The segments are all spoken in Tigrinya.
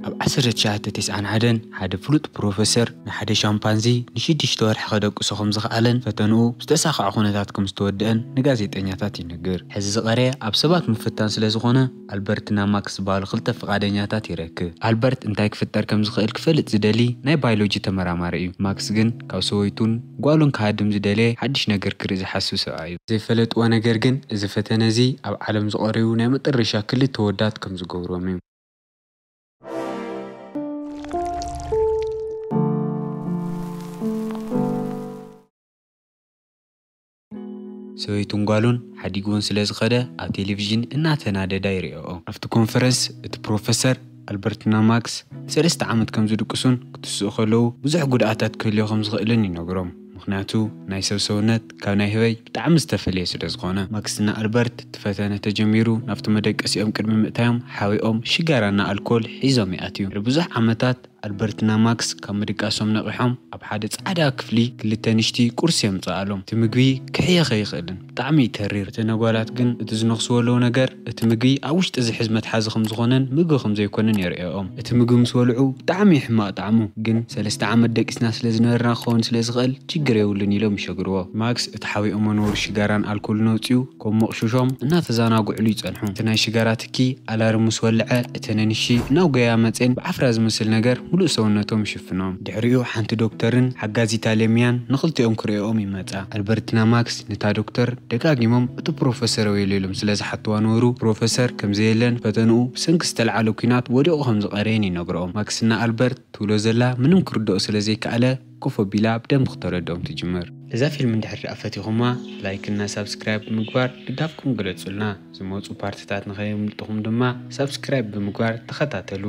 ኣብ ዓሰርተ ትሽዓተ ተስዓን ሓደን ሓደ ፍሉጥ ፕሮፈሰር ንሓደ ሻምፓንዚ ንሽዱሽተ ወርሒ ከደቅሶ ከም ዝኸኣለን ፈተንኡ ብዝተሳኽዐ ኩነታት ከም ዝተወደአን ንጋዜጠኛታት ይነግር። ሕዚ ዝቐረየ ኣብ ሰባት ምፍታን ስለ ዝኾነ ኣልበርትና ማክስ ዝበሃሉ ክልተ ፍቓደኛታት ይረክብ። ኣልበርት እንታይ ክፍጠር ከም ዝኽእል ክፈልጥ ዝደሊ ናይ ባዮሎጂ ተመራማሪ እዩ። ማክስ ግን ካብ ሰበይቱን ጓሉን ክሃድም ዝደለየ ሓድሽ ነገር ክርኢ ዝሓስብ ሰብኣይ እዩ። ዘይፈለጥዎ ነገር ግን እዚ ፈተነ እዚ ኣብ ዓለም ዝቐረዩ ናይ መጠረሻ ክልተ ወዳት ከም ዝገብሮም እዩ። ሰበይቱን ጓሉን ሓዲግውን ስለ ዝኸደ ኣብ ቴሌቪዥን እናተናደዳ ይርእኦ። ኣብቲ ኮንፈረንስ እቲ ፕሮፈሰር ኣልበርትና ማክስ ሰለስተ ዓመት ከም ዝድቅሱን ክትስኡ ከለዉ ብዙሕ ጉድኣታት ክህልዮ ከም ዝኽእልን ይነግሮም። ምኽንያቱ ናይ ሰብ ሰውነት ካብ ናይ ህበይ ብጣዕሚ ዝተፈለየ ስለ ዝኾነ። ማክስና ኣልበርት እቲ ፈተነ ተጀሚሩ ናብቲ መደቀሲኦም ቅድሚ ምእታዮም ሓዊኦም ሽጋራና ኣልኮል ሒዞም ይኣትዩ። ድሕሪ ብዙሕ ዓመታት ኣልበርትና ማክስ ካብ ምድቃሶም ነቒሖም ኣብ ሓደ ጻዕዳ ክፍሊ ክልተ ንሽቲ ቁርሲ የምጽኣሎም። እቲ ምግቢ ክሕየኽ ኣይኽእልን፣ ብጣዕሚ እዩ ተሪር። እተን ኣጓላት ግን እቲ ዝነኽስዎ ኣለዉ ነገር እቲ ምግቢ ኣብ ውሽጢ ዝሕዝ መትሓዚ ከም ዝኾነን ምግቢ ከም ዘይኮነን የርእኦም። እቲ ምግቢ ምስ በልዑ ብጣዕሚ እዩ ሕማቕ ጣዕሙ፣ ግን ሰለስተ ዓመት ደቂስና ስለ ዝነበርና ክኸውን ስለ ዝኽእል ችግር የብሉን ኢሎም ይሸግርዎ። ማክስ እቲ ሓዊኦም መንበሩ ሽጋራን ኣልኮልን ኣውጺኡ ከም መቑሽሾም እናተዘናግዕሉ ይጸንሑ። እቲ ናይ ሽጋራ ትኪ ኣላርም ምስ ወልዐ እተን ንሺ እናጎያ መጼን ብዓፍራ ዝመስል ነገር ሙሉእ ሰውነቶም ይሽፍኖም። ድሕሪኡ ሓንቲ ዶክተርን ሓጋዚታ ሌምያን ንኽልቲኦም ክርእኦም ይመጻ። ኣልበርትና ማክስ ነታ ዶክተር ደጋጊሞም እቲ ፕሮፈሰር ኣበይ ኣሎ ኢሎም ስለ ዝሓትዋ ነበሩ ፕሮፈሰር ከም ዘየለን ፈተንኡ ብሰንኪ ዝተልዓለ ኲናት ወዲቑ ከም ዝቐረየን ይነግሮም። ማክስና ኣልበርት ትብሎ ዘላ ምንም ክርድኦ ስለ ዘይከኣለ ኮፍ ኣቢላ ብደንቢ ክተረድኦም ትጅምር። እዛ ፊልም እንድሕር ደኣ ፈቲኹማ ላይክ እና ሳብስክራይብ ብምግባር ድጋፍኩም ግለጹልና። ዝመጹ ፓርትታት ንኸየምልጥኹም ድማ ሳብስክራይብ ብምግባር ተኸታተሉ።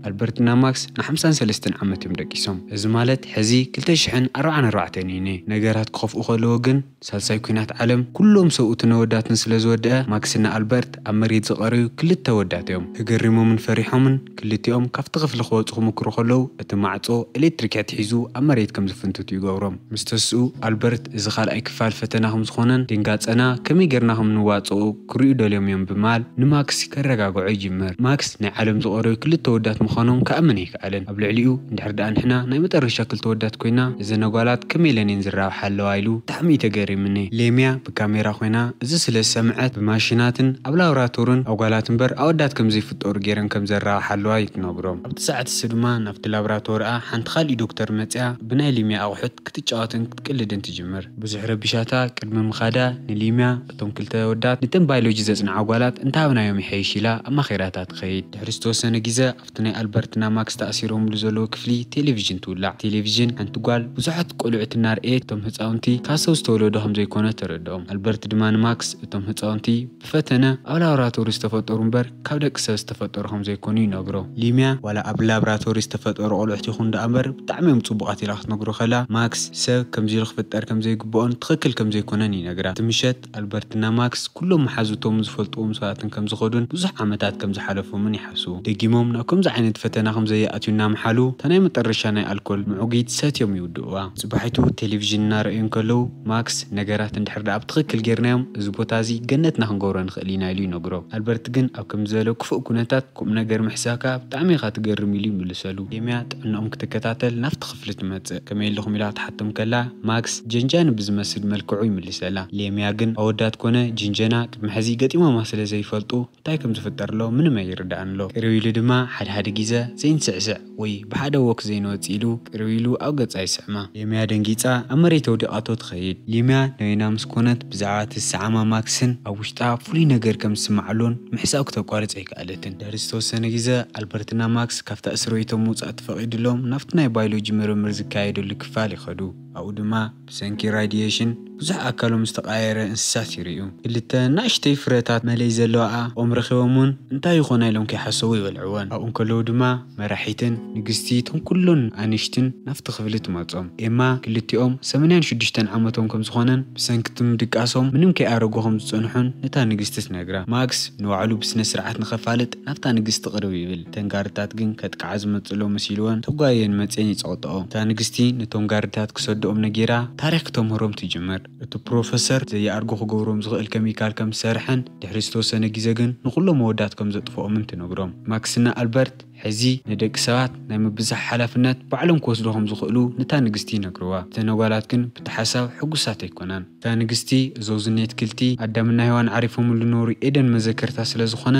ኣልበርትና ማክስ ንሓምሳን ሰለስተን ዓመት እዮም ደቂሶም። እዚ ማለት ሕዚ ክልተ ሽሕን ኣርባዓን ኣርባዕተን እዩ። ነገራት ክኸፍኡ ከለዎ ግን ሳልሳይ ኲናት ዓለም ኩሎም ሰብኡትን ኣወዳትን ስለ ዝወደአ ማክስና ኣልበርት ኣብ መሬት ዝቐረዩ ክልተ ወዳት እዮም። ተገሪሞምን ፈሪሖምን ክልቲኦም ካብቲ ክፍሊ ክወጹ ክምክሩ ከለዉ እቲ ማዕጾ ኤሌክትሪክ ኣትሒዙ ኣብ መሬት ከም ዝፍንትቱ ይገብሮም። ምስ ተስኡ ኣልበርት እዚ ካልኣይ ክፋል ፈተና ከም ዝኾነን ድንጋጸና ከመይ ጌርና ከም ንዋጽኦ ክርእዩ ደልዮም እዮም ብምባል ንማክስ ከረጋግዖ ይጅምር። ማክስ ናይ ዓለም ዝቐረዩ ክልተ ወዳት ምዃኖም ክኣምን ኣይከኣለን። ኣብ ልዕሊኡ እንድሕር ደኣ ንሕና ናይ መጠረሻ ክልተ ወዳት ኮይና እዘን ኣጓላት ከመይ ኢለን እየን ዝራብሓ ኣለዋ ኢሉ ብጣዕሚ እዩ ተገሪምኒ። ሌምያ ብካሜራ ኮይና እዚ ስለ ዝሰምዐት ብማሽናትን ኣብ ላብራቶርን ኣጓላት እምበር ኣወዳት ከም ዘይፍጠሩ ገይረን ከም ዘራብሓ ኣለዋ እዩ ትነግሮም። ኣብቲ ሰዓት እሱ ድማ ናብቲ ላብራቶሪኣ ሓንቲ ካልእ ዶክተር መጽያ ብናይ ሊምያ ኣቑሑት ክትጫወትን ክትቅልድን ትጅምር። ብዙሕ ረቢሻታ ቅድሚ ምኻዳ ንሊምያ እቶም ክልተ ወዳት ነተን ባዮሎጂ ዘጽንዓ ኣጓላት እንተሃብናዮም ይሐይሽ ኢላ ኣማኺራታ ትኸይድ። ድሕሪ ዝተወሰነ ግዜ ኣብቲ ናይ ኣልበርትና ማክስ ተኣሲሮምሉ ዘለዉ ክፍሊ ቴሌቪዥን ትውላዕ። ቴሌቪዥን ሓንቲ ጓል ብዙሓት ቆልዑት እናርኤት እቶም ህፃውንቲ ካብ ሰብ ዝተወለዱ ከም ዘይኮነ ተረድኦም። ኣልበርት ድማ ንማክስ እቶም ህፃውንቲ ብፈተነ ኣብ ላብራቶሪ ዝተፈጠሩ እምበር ካብ ደቂ ሰብ ዝተፈጠሩ ከም ዘይኮኑ ይነግሮ። ሊምያ ዋላ ኣብ ላብራቶሪ ዝተፈጠሩ ቆልዑት ይኹን ደኣ እምበር ብጣዕሚ እዮም ፅቡቓት ኢላ ክትነግሮ ከላ ማክስ ሰብ ከምዚ ኢሉ ክፍጠር ከም ዘይግብኦን ትኽክል ከም ዘይኮነን ይነግራ። እቲ ምሸት ኣልበርትና ማክስ ኩሎም መሓዙቶም ዝፈልጥዎም ሰባትን ከም ዝኸዱን ብዙሕ ዓመታት ከም ዝሓለፎምን ይሓስቡ። ደጊሞም ናብ ከምዚ ዓይነት ፈተና ከም ዘይኣትዩ እናመሓሉ እታ ናይ መጠረሻ ናይ ኣልኮል ምዕጉይት ሰትዮም ይውድእዋ። ጽባሒቱ ቴሌቪዥን እናረኣዩ እንከለዉ ማክስ ነገራት እንድሕር ደኣ ብትኽክል ጌርናዮም እዚ ቦታ እዚ ገነትና ክንገብሮ ንኽእል ኢና ኢሉ ይነግሮ። ኣልበርት ግን ኣብ ከምዚ ዝበለ ክፉእ ኩነታት ቁም ነገር ምሕሳብካ ብጣዕሚ ኢኻ ትገርም ኢሉ ይምልሰሉ። ሌምያ ጥዕንኦም ክትከታተል ናብቲ ክፍሊ ትመጽእ። ከመይ ኣለኹም ኢላ ክትሓቶም ከላ ማክስ ጀንጃኒ ብዝመስል መልክዑ ይምልሰላ። ሌምያ ግን ኣወዳት ኮነ ጅንጀና ቅድሚ ሕዚ ገጢሞማ ስለ ዘይፈልጡ እንታይ ከም ዝፍጠር ኣሎ ምንም ኣይርድኣን ኣሎ። ቅርብ ኢሉ ድማ ሓደ ሓደ ግዜ ዘይንስዕስዕ ወይ ብሓደ ወክ ዘይንወጽእ ኢሉ ቅርብ ኢሉ ኣብ ገጻ ይስዕማ። ሌምያ ደንጊጻ ኣብ መሬት ወዲቓቶ ትኸይድ። ሊምያ ነዊና ምስ ኮነት ብዛዕባ እቲ ዝሰዓማ ማክስን ኣብ ውሽጣ ፍሉይ ነገር ከም ዝስምዓሉን ምሕሳብ ክተቋርጽ ኣይከኣለትን። ድሕሪ ዝተወሰነ ግዜ ኣልበርትና ማክስ ካብታ እስር ቤቶም ምውጻእ ተፈቒድሎም ናብቲ ናይ ባዮሎጂ ምርምር ዝካየደሉ ክፋል ይኸዱ። ኣብኡ ድማ ብሰንኪ ራዲየሽን ብዙሕ ኣካሎም ዝተቓየረ እንስሳት ይርእዩ። ክልተ ናእሽተይ ፍረታት መለይ ዘለዋኣ ኦም ረኺቦም እውን እንታይ ይኾና ኢሎም ከይሓሰቡ ይበልዕወን። ኣብኡ እንከለዉ ድማ መራሒትን ንግስቲ እቶም ኩሉን ኣንሽትን ናብቲ ክፍሊ ትመጾም። ኤማ ክልቲኦም ሰማንያን ሽዱሽተን ዓመቶም ከም ዝኾነን ብሰንኪ እቲ ምድቃሶም ምንም ከይኣረጉ ከም ዝጸንሑን ነታ ንግስቲ ትነግራ። ማክስ ንባዕሉ ብስነ ስርዓት ንኸፋልጥ ናብታ ንግስቲ ቅርብ ይብል። እተን ጋርድታት ግን ከጥቅዓ ዝመጽእ ዘሎ መሲልወን ተጓየን መጽየን ይጸቕጥኦ። እታ ንግስቲ ነቶም ጋርድታት ክሰድኦም ነጊራ ታሪኽ ክተምህሮም ትጅምር። እቲ ፕሮፈሰር ዘይኣርጎ ክገብሮም ዝኽእል ኬሚካል ከም ዝሰርሐን ድሕሪ ዝተወሰነ ግዜ ግን ንኹሎም መወዳት ከም ዘጥፍኦምን ትነግሮም። ማክስና ኣልበርት ሕዚ ንደቂ ሰባት ናይ ምብዛሕ ሓላፍነት ባዕሎም ክወስዱ ከም ዝኽእሉ ነታ ንግስቲ ይነግርዋ። እተን ኣጓላት ግን ብቲ ሓሳብ ሕጉሳት ኣይኮናን። እታ ንግስቲ እዞ ዝኔት ክልቲ ኣዳምና ሔዋን ዓሪፎምሉ ዝነበሩ ኤደን መዘከርታ ስለ ዝኾነ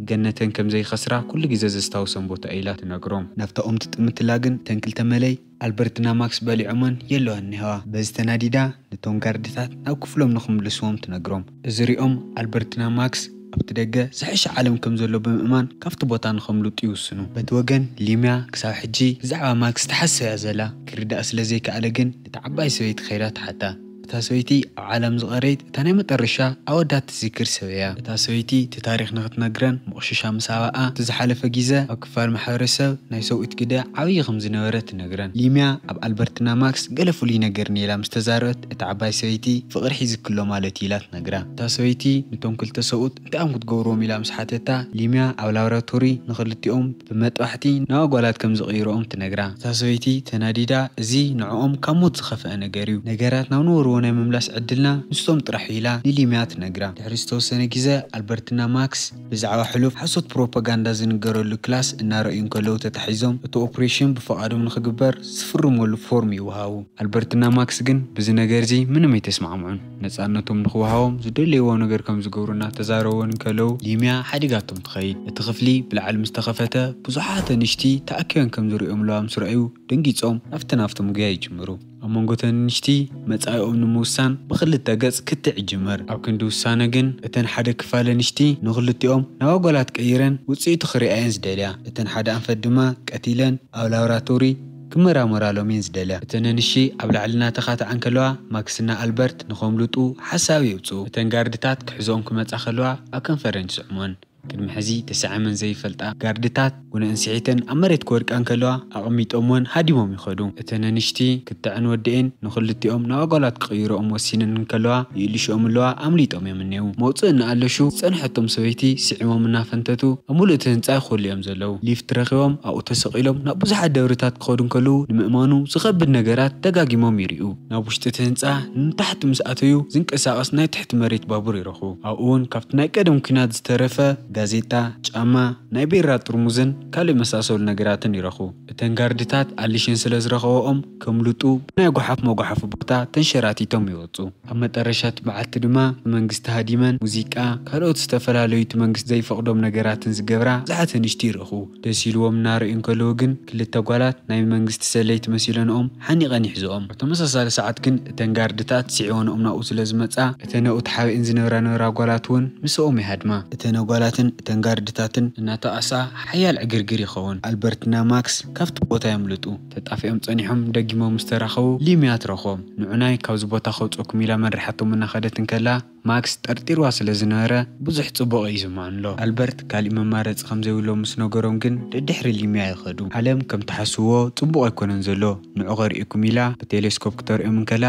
ገነተን ከም ዘይኸስራ ኩሉ ግዜ ዘስታውሰን ቦታ ኢላ ትነግሮም። ናብታ ኦም ትጥምትላ ግን እተን ክልተ መለይ ኣልበርትና ማክስ በሊዖመን የለዋን እኒሀዋ። በዚ ተናዲዳ ነቶም ጋርድታት ናብ ክፍሎም ንኽምልስዎም ትነግሮም። እዚ ሪኦም ኣልበርትና ማክስ ኣብቲ ደገ ዝሕሸ ዓለም ከም ዘሎ ብምእማን ካብቲ ቦታ ንኸምልጡ ይውስኑ። በቲ ወገን ሊምያ ክሳብ ሕጂ ብዛዕባ ማክስ ትሓስብ እያ ዘላ። ክርዳእ ስለ ዘይከኣለ ግን ነታ ዓባይ ሰበይቲ ከይዳ ትሓታ። እታ ሰበይቲ ኣብ ዓለም ዝቐረየት እታ ናይ መጠረሻ ኣወዳት ትዝክር ሰብ እያ። እታ ሰበይቲ እቲ ታሪኽ ንኽትነግረን ምቕሽሻ ምስ ኣባኣ እቲ ዝሓለፈ ግዜ ኣብ ክፋል ማሕበረሰብ ናይ ሰብኡት ግደ ዓብዪ ከም ዝነበረ ትነግረን። ሊምያ ኣብ ኣልበርትና ማክስ ገለ ፍሉይ ነገር ኔላ ምስ ተዛረበት እታ ዓባይ ሰበይቲ ፍቕሪ ሒዝክሎ ማለት ኢላ ትነግራ። እታ ሰበይቲ ነቶም ክልተ ሰብኡት እንታይ እዮም ክትገብርዎም ኢላ ምስ ሓተታ ሊምያ ኣብ ላብራቶሪ ንኽልቲኦም ብመጥባሕቲ ናብ ኣጓላት ከም ዝቕይርኦም ትነግራ። እታ ሰበይቲ ተናዲዳ እዚ ንዕኦም ካብ ሞት ዝኸፍአ ነገር እዩ፣ ነገራት ናብ ነበርዎ ናይ ምምላስ ዕድልና ምስቶም ጥራሕ እዩ ኢላ ንሊምያ ትነግራ። ድሕሪ ዝተወሰነ ግዜ ኣልበርትና ማክስ ብዛዕባ ሕሉፍ ሓሶት ፕሮፓጋንዳ ዝንገረሉ ክላስ እናረእዩ እንከለዉ ተታሒዞም እቲ ኦፕሬሽን ብፍቓዶም ንኽግበር ዝፍርመሉ ፎርም ይወሃቡ። ኣልበርትና ማክስ ግን ብዚ ነገር እዚ ምንም ኣይተስማዕምዑን። ነፃነቶም ንኽወሃቦም ዝደለይዎ ነገር ከም ዝገብሩ እናተዛረቡ እንከለዉ ሊምያ ሓዲጋቶም ትኸይድ። እቲ ክፍሊ ብላዕሊ ምስ ተኸፈተ ብዙሓት ኣንሽቲ ተኣኪበን ከም ዝርእዮም ኣለዋ ምስ ረኣዩ ደንጊጾም ናብቲ ናብቶም ጉያ ይጅምሩ። ኣብ መንጎ እተን ኣንሽቲ መጻኢኦም ንምውሳን ብኽልተ ገጽ ክትዕ ይጅመር። ኣብ ክንዲ ውሳነ ግን እተን ሓደ ክፋል ኣንሽቲ ንኽልቲኦም ናብ ኣጓላት ቀይረን ውጽኢቱ ክርእያ እየን ዝደልያ። እተን ሓደ ኣንፈት ድማ ቀቲለን ኣብ ላብራቶሪ ክመራመራሎም እየን ዝደልያ። እተን ኣንሺ ኣብ ላዕሊ እናተኻትዓ እንከለዋ ማክስና ኣልበርት ንኸምልጡ ሓሳብ የውፅኡ። እተን ጋርድታት ክሕዝኦም ክመጻ ከለዋ ኣብ ከንፈረን ይስዕሞን። ቅድሚ ሕዚ ተሰዓመን ዘይፈልጣ ጋርድታት ጉነአን ስሒተን ኣብ መሬት ክወድቃ እንከለዋ ኣቐሚጦምወን ሃዲሞም ይኸዱ። እተን ኣንሽቲ ክትዕን ወዲኤን ንኽልቲኦም ናብ ኣጓላት ክቕይሮኦም ወሲነን እንከለዋ ይእልሽኦም ኣለዋ ኣምሊጦም እዮም እኔዉ። መውፅእ እናኣለሹ ዝፀንሐቶም ሰበይቲ ስዒሞም እናፈንተቱ ኣብ ሙሉእ እቲ ህንፃ ይኾሉ እዮም ዘለዉ። ሊፍት ረኺቦም ኣብኡ ተሰቒሎም ናብ ብዙሓት ደብርታት ክኸዱ እንከለዉ ንምእማኑ ዝኸብድ ነገራት ደጋጊሞም ይርእዩ። ናብ ውሽጢ እቲ ህንፃ ንታሕቲ ምስ ኣተዩ ዝንቀሳቐስ ናይ ትሕቲ መሬት ባቡር ይረኽቡ። ኣብኡ እውን ካብቲ ናይ ቀደም ኲናት ዝተረፈ ጋዜጣ፣ ጫማ፣ ናይ ቢራ ጥርሙዝን ካልእ መሳሰሉ ነገራትን ይረኽቡ። እተን ጋርድታት ኣሊሽን ስለ ዝረኸበኦም ከምልጡ ብናይ ጓሓፍ መጓሓፊ ቦታ ተንሸራቲቶም ይወፁ። ኣብ መጠረሻ እቲ በዓልቲ ድማ ብመንግስቲ ሃዲመን ሙዚቃ፣ ካልኦት ዝተፈላለዩ እቲ መንግስቲ ዘይፈቕዶም ነገራትን ዝገብራ ብዙሓት ኣንሽቲ ይረኽቡ። ደስ ኢልዎም እናረእዩ እንከለዉ ግን ክልተ ጓላት ናይ መንግስቲ ሰለይቲ መሲለንኦም ሓኒቐን ይሕዝኦም። ኣብ ተመሳሳሊ ሰዓት ግን እተን ጋርድታት ስዒወንኦም ናብኡ ስለ ዝመጻ እተን ኣብኡ ተሓቢእን ዝነብራ ነበራ ጓላት እውን ምስኦም ይሃድማ። እተን ጓላትን እተን ጋርድታትን እናተቓሳ ሓያል ዕግርግር ይኸውን። ኣልበርትና ማክስ ካብቲ ቦታ የምልጡ። ተጣፊኦም ጸኒሖም ደጊሞም ምስ ተራኸቡ ሊምያ ትረኽቦም። ንዑናይ ካብዚ ቦታ ከውፀኩም ኢላ መሪሓቶም እናኸደት እንከላ ማክስ ጠርጢርዋ ስለ ዝነበረ ብዙሕ ጽቡቕ ይስምዖን ኣሎ። ኣልበርት ካሊእ መማረጺ ከም ዘይብሎም ምስ ነገሮም ግን ደድሕሪ ሊምያ ይኸዱ። ዓለም ከም ትሓስብዎ ጽቡቕ ኣይኮነን ዘሎ፣ ንዑ ከርእየኩም ኢላ ብቴሌስኮፕ ክተርእዮም እንከላ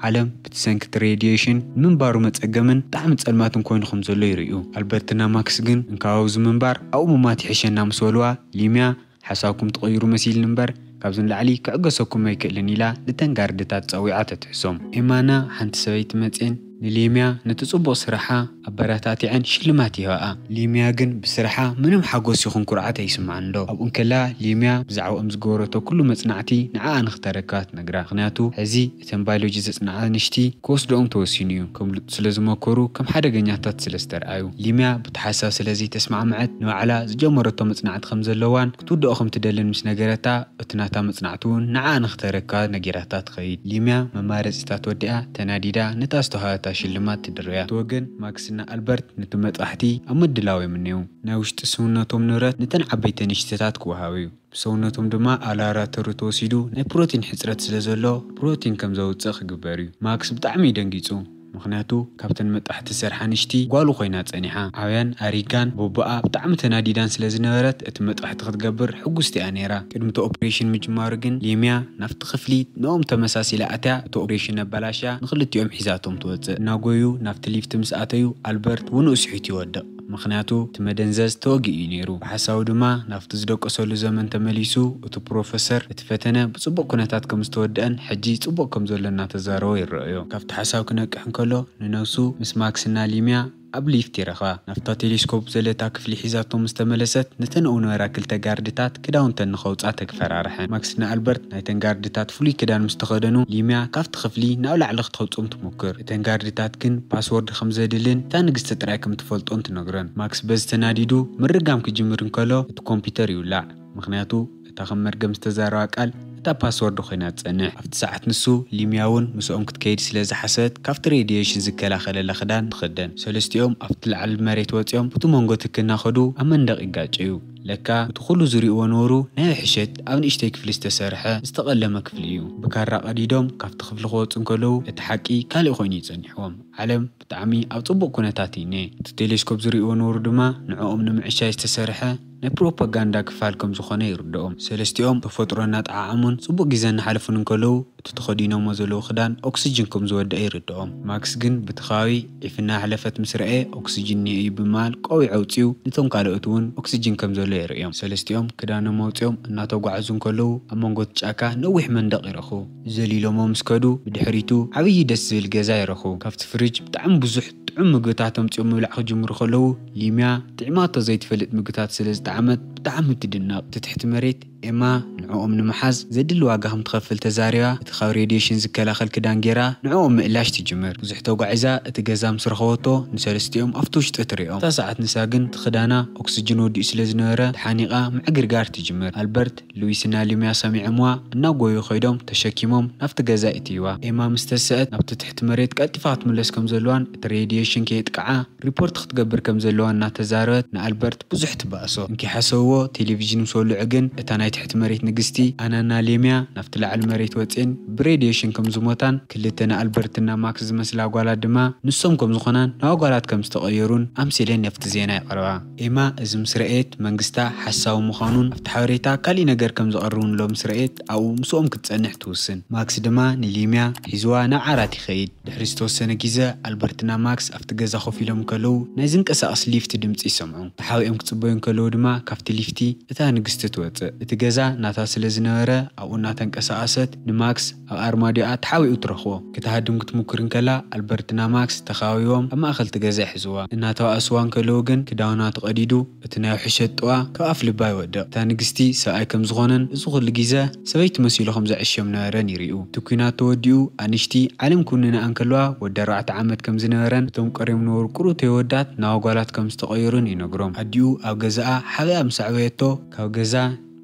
ዓለም ብትሰንኪ እቲ ሬድየሽን ንምንባሩ መጸገምን ብጣዕሚ ጸልማትን ኮይኑ ከም ዘሎ ይርእዩ። ኣልበርትና ማክስ ግን እንካባብዚ ምንባር ኣብኡ ምማት ይሕሸና ምስ በልዋ ሊምያ ሓሳብኩም ትቕይሩ መሲልኒ እምበር ካብዚ ንላዕሊ ክዕገሰኩም ኣይክእልን ኢላ ንተን ጋርድታት ጸዊዓ ተትሕዞም። ኤማና ሓንቲ ሰበይቲ መጽየን ንሊምያ ነቲ ጽቡቕ ስራሓ ኣበረታቲዐን ሽልማት ይህባኣ። ሊምያ ግን ብስራሓ ምንም ሓጎስ ይኹን ኩርዓት ኣይስምዓን ኣሎ። ኣብኡ እንከላ ሊምያ ብዛዕባኦም ዝገበረቶ ኩሉ መጽናዕቲ ንዓኣ ንኽተረክባ ትነግራ። ምኽንያቱ ሕዚ እተን ባዮሎጂ ዘጽንዓ ኣንሽቲ ክወስድኦም ተወሲኑ እዩ። ከምልጡ ስለ ዝመከሩ ከም ሓደገኛታት ስለ ዝተርኣዩ። ሊምያ ብቲ ሓሳብ ስለ ዘይተስማዕመዐት ንባዕላ ዝጀመረቶ መጽናዕቲ ከም ዘለዋን ክትውድኦ ከም ትደልን ምስ ነገረታ እቲ ናታ መጽናዕቲ እውን ንዓኣ ንኽተረክባ ነጊራታ ትኸይድ። ሊምያ መማረጺታት ወዲኣ ተናዲዳ ነታ ዝተዋህበታ ሽልማት ትድርብያ። እቲ ወገን ማክስና ኣልበርት ነቲ መጥባሕቲ ኣብ ምድላው እዮም እኔዉ። ናይ ውሽጢ ስውነቶም ንብረት ነተን ዓበይቲ ኣንሽቲታት ክወሃብ እዩ። ብሰውነቶም ድማ ኣብ ላብራቶሪ ተወሲዱ ናይ ፕሮቲን ሕጽረት ስለ ዘሎ ፕሮቲን ከም ዘውጽእ ክግበር እዩ። ማክስ ብጣዕሚ እዩ ደንጊጹ። ምኽንያቱ ካብተን መጥባሕቲ ዝሰርሓ ኣንሽቲ ጓሉ ኮይና ጸኒሓ። ዓብያን ኣሪጋን ቦቦኣ ብጣዕሚ ተናዲዳን ስለ ዝነበረት እቲ መጥባሕቲ ክትገብር ሕጉስቲ እያ ነይራ። ቅድሚ እቲ ኦፕሬሽን ምጅማሩ ግን ሊምያ ናብቲ ክፍሊ ንኦም ተመሳሲላ ኣትያ እቲ ኦፕሬሽን ኣባላሽያ ንኽልቲኦም ሒዛቶም ትወጽእ። እናጎዩ ናብቲ ሊፍት ምስ ኣተዩ ኣልበርት ውንኡ ስሒቱ ይወድቕ። ምኽንያቱ እቲ መደንዘዝ ተወጊኡ እዩ ነይሩ። ብሓሳቡ ድማ ናብቲ ዝደቀሰሉ ዘመን ተመሊሱ፣ እቲ ፕሮፈሰር እቲ ፈተነ ብጽቡቕ ኩነታት ከም ዝተወደአን ሕጂ ጽቡቕ ከም ዘሎ እናተዛረቦ ይረኣዮ። ካብቲ ሓሳብ ክነቅሕ እንከሎ፣ ንነብሱ ምስ ማክስና ሊምያ ኣብ ሊፍት ይረኽባ። ናብታ ቴሌስኮፕ ዘለታ ክፍሊ ሒዛቶ ምስ ተመለሰት፣ ነተን ኣብኡ ነበራ ክልተ ጋርድታት ክዳውንተን ንኸውጽኣ ተፈራርሐን። ማክስ ንኣልበርት ናይተን ጋርድታት ፍሉይ ክዳን ምስ ተኸደኑ፣ ሊምያ ካብቲ ክፍሊ ናብ ላዕሊ ክትኸውጾም ትሞክር። እተን ጋርድታት ግን ፓስወርድ ከም ዘድልን እታ ንግስቲ ጥራይ ከም ትፈልጦን ትነግረን። ማክስ በዚ ተናዲዱ ምርጋም ክጅምር እንከሎ፣ እቲ ኮምፒውተር ይውላዕ። ምኽንያቱ እታ ከም መርገም ዝተዛረባ ቃል እታ ፓስወርድ ኮይና ትጸንሕ። ኣብቲ ሰዓት ንሱ፣ ሊምያ እውን ምስኦም ክትከይድ ስለ ዝሓሰበት፣ ካብቲ ሬድየሽን ዝከላኸለላ ክዳን ትኽደን። ሰለስቲኦም ኣብቲ ልዓል መሬት ወጺኦም፣ ብቲ መንጎ ትኪ እናኸዱ ኣብ መንደቕ ይጋጨዩ። ለካ እቲ ኩሉ ዝርእይዎ ነበሩ ናይ ውሕሸት ኣብ ንእሽተይ ክፍሊ ዝተሰርሐ ዝተቐለመ ክፍሊ እዩ። ብካራ ቀዲዶም ካብቲ ክፍሊ ክወጹ እንከለዉ፣ እቲ ሓቂ ካልእ ኮይኑ እዩ ጸኒሕዎም። ዓለም ብጣዕሚ ኣብ ጽቡቕ ኩነታት እዩ እኒኤ። እቲ ቴሌስኮፕ ዝርእይዎ ነበሩ ድማ ንዕኦም ንምዕሻይ ዝተሰርሐ ናይ ፕሮፓጋንዳ ክፋል ከም ዝኾነ ይርድኦም። ሰለስቲኦም ተፈጥሮ እናጠዓዓሙን ጽቡቕ ግዜ እናሓለፉን እንከለዉ፣ እቲ ተኸዲኖሞ ዘለዉ ክዳን ኦክስጅን ከም ዝወደአ ይርድኦም። ማክስ ግን ብቲ ከባቢ ዒፍ እናሕለፈት ምስ ረኣየ፣ ኦክስጅን እኒኦ እዩ ብምባል ቆቢዕ ኣውጺኡ፣ ነቶም ካልኦት እውን ኦክስጅን ከም ዘሎ የርእዮም። ሰለስቲኦም ክዳኖም ኣውጺኦም እናተጓዕዙ እንከለዉ፣ ኣብ መንጎ እቲ ጫካ ነዊሕ መንደቕ ይረኽቡ። ዘሊሎሞ ምስ ከዱ፣ ብድሕሪቱ ዓብዪ ደስ ዝብል ገዛ ይረኽቡ። ካብቲ ፍሪጅ ብጣዕሚ ብዙሕ ጥዑም ምግብታት ኣምጺኦም ምብላዕ ክጅምሩ ከለዉ፣ ሊምያ ጥዕማቶ ዘይትፈልጥ ምግብታት ስለ ዝጠዓመት ብጣዕሚ ትድነቕ። እቲ ትሕቲ መሬት ኤማ ንዕኦም ንምሓዝ ዘድሊ ዋጋ ከም ትኸፍል ተዛሪባ፣ እቲ ካብ ሬድየሽን ዝከላኸል ክዳን ጌራ ንዕኦም ምእላሽ ትጅምር። ብዙሕ ተጓዒዛ እቲ ገዛ ምስ ረኸበቶ፣ ንሰለስቲኦም ኣብቲ ውሽጢ ትሪኦም። እታ ሰዓት ንሳ ግን እቲ ክዳና ኦክስጅን ወዲኡ ስለ ዝነበረ፣ ተሓኒቓ ምዕግርጋር ትጅምር። ኣልበርት፣ ሉዊስና ሊምያ ሰሚዖምዋ እናጎዩ ከይዶም ተሸኪሞም ናብቲ ገዛ የእትይዋ። ኤማ ምስ ተሰአት ናብቲ ትሕቲ መሬት ቀልጢፋ ክትምለስ ከም ዘለዋን እቲ ሬድየሽን ከየጥቅዓ ሪፖርት ክትገብር ከም ዘለዋ እናተዛረበት ንኣልበርት ብዙሕ ትበኣሶ። እንኪ ሓሰብዎ ቴሌቪዥን ምስ ወልዑ ግን እታ ናይ ትሕቲ መሬት ንግስቲ ኣናና ሌምያ ናብቲ ላዕሊ መሬት ወፅኤን ብሬድየሽን ከም ዝሞታን ክልተ ንኣልበርትና ማክስ ዝመስላ ኣጓላት ድማ ንሶም ከም ዝኾናን ናብ ኣጓላት ከም ዝተቐየሩን ኣምሲለን ኣብቲ ዜና የቕርባ። ኤማ እዚ ምስ ረኣየት መንግስታ ሓሳዊ ምዃኑን ኣብቲ ሓበሬታ ካሊእ ነገር ከም ዘቕርቡን ሎም ምስ ረኣየት ኣብኡ ምስኦም ክትጸንሕ ትውስን። ማክስ ድማ ንሊምያ ሒዝዋ ናብ ዓራት ይኸይድ። ድሕሪ ዝተወሰነ ግዜ ኣልበርትና ማክስ ኣብቲ ገዛ ኮፍ ኢሎም ከለዉ ናይ ዝንቀሳቐስ ሊፍት ድምጺ ይሰምዑ። ተሓቢኦም ክጽበዩ እንከለዉ ድማ ካብቲ ሊፍቲ እታ ንግስቲ ትወጽእ። እቲ ገዛ ናታ ስለ ዝነበረ ኣብኡ እናተንቀሳቐሰት ንማክስ ኣብ ኣርማድዮኣ ተሓቢኡ ትረኽቦ። ክትሃድም ክትሙክር እንከላ ኣልበርትና ማክስ ተኻቢቦም ኣብ ማእከል እቲ ገዛ ይሕዝዋ። እናተባእስዋ እንከለዉ ግን ክዳውና ተቐዲዱ እቲ ናይ ውሕሸት ጥዋ ካብ ኣፍ ልባ ይወድቕ። እታ ንግስቲ ሰብኣይ ከም ዝኾነን እዚ ኩሉ ግዜ ሰበይቲ መሲሉ ከም ዘዕሽዮም ነበረን ይርእዩ። እቲ ኲናት ተወዲኡ ኣንሽቲ ዓለም ክውንና እንከለዋ ወዲ ኣርባዕተ ዓመት ከም ዝነበረን እቶም ቀርዮም ነበሩ ቁሩብ ተይወዳት ናብ ኣጓላት ከም ዝተቐየሩን ይነግሮም። ኣዲኡ ኣብ ገዛኣ ሓቢኣ ምስ ኣዕበየቶ ካብ ገዛ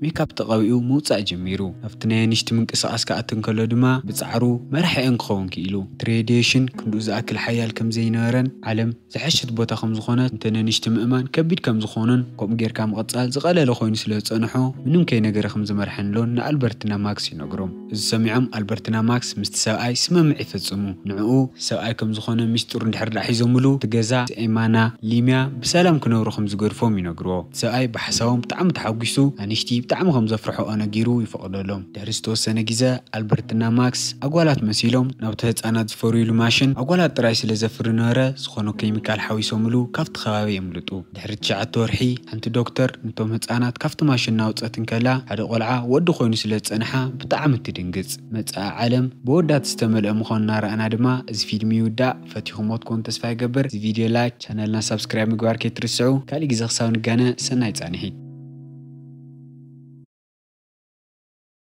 ሜካፕ ተቐቢኡ ምውጻእ ጀሚሩ። ኣብቲ ናይ ኣንሽቲ ምንቅስቓስ ክኣቲ እንከሎ ድማ ብጻዕሩ መራሒአን ክኸውን ክኢሉ። እቲ ሬድየሽን ክንድኡ ዝኣክል ሓያል ከም ዘይነበረን ዓለም ዝሐሸት ቦታ ከም ዝኾነት እንተ ነንሽቲ ምእማን ከቢድ ከም ዝኾኑን ከምኡ ጌርካ ምቕጻል ዝቐለለ ኮይኑ ስለ ዝጸንሖ ምንም ከይነገረ ከም ዝመርሐንሎን ንኣልበርትና ማክስ ይነግሮም። እዚ ሰሚዖም ኣልበርትና ማክስ ምስቲ ሰብኣይ ስምምዕ ይፈጽሙ። ንዕኡ ሰብኣይ ከም ዝኾነ ሚስጥሩ እንድሕር ደኣ ሒዞምሉ እቲ ገዛ ኤማና ሊምያ ብሰላም ክነብሩ ከም ዝገድፎም ይነግርዎ። እቲ ሰብኣይ ብሓሳቦም ብጣዕሚ ተሓጒሱ ኣንሽቲ ብጣዕሚ ከም ዘፍርሕኦ ነጊሩ ይፈቕደሎም። ድሕሪ ዝተወሰነ ግዜ ኣልበርትና ማክስ ኣጓላት መሲሎም ናብቲ ህጻናት ዝፈርዩሉ ማሽን ኣጓላት ጥራይ ስለ ዘፍሪ ነበረ ዝኾነ ኬሚካል ሓዊሶምሉ ካብቲ ከባቢ የምልጡ። ድሕሪ ትሽዓተ ወርሒ ሓንቲ ዶክተር ነቶም ህጻናት ካብቲ ማሽን እናውጸት እንከላ ሓደ ቆልዓ ወዲ ኮይኑ ስለ ዝጸንሓ ብጣዕሚ ትድንግጽ። መጻኢ ዓለም ብወዳት ዝተመልአ ምዃኑ እናረኣና ድማ እዚ ፊልም ይውዳእ። ፈቲኹሞ ትኮኑ ተስፋ ይገብር። እዚ ቪድዮ ላይክ፣ ቻነልና ሳብስክራይብ ምግባር ከይትርስዑ። ካሊእ ግዜ ክሳብ ንጋነ ሰናይ ጻንሒት።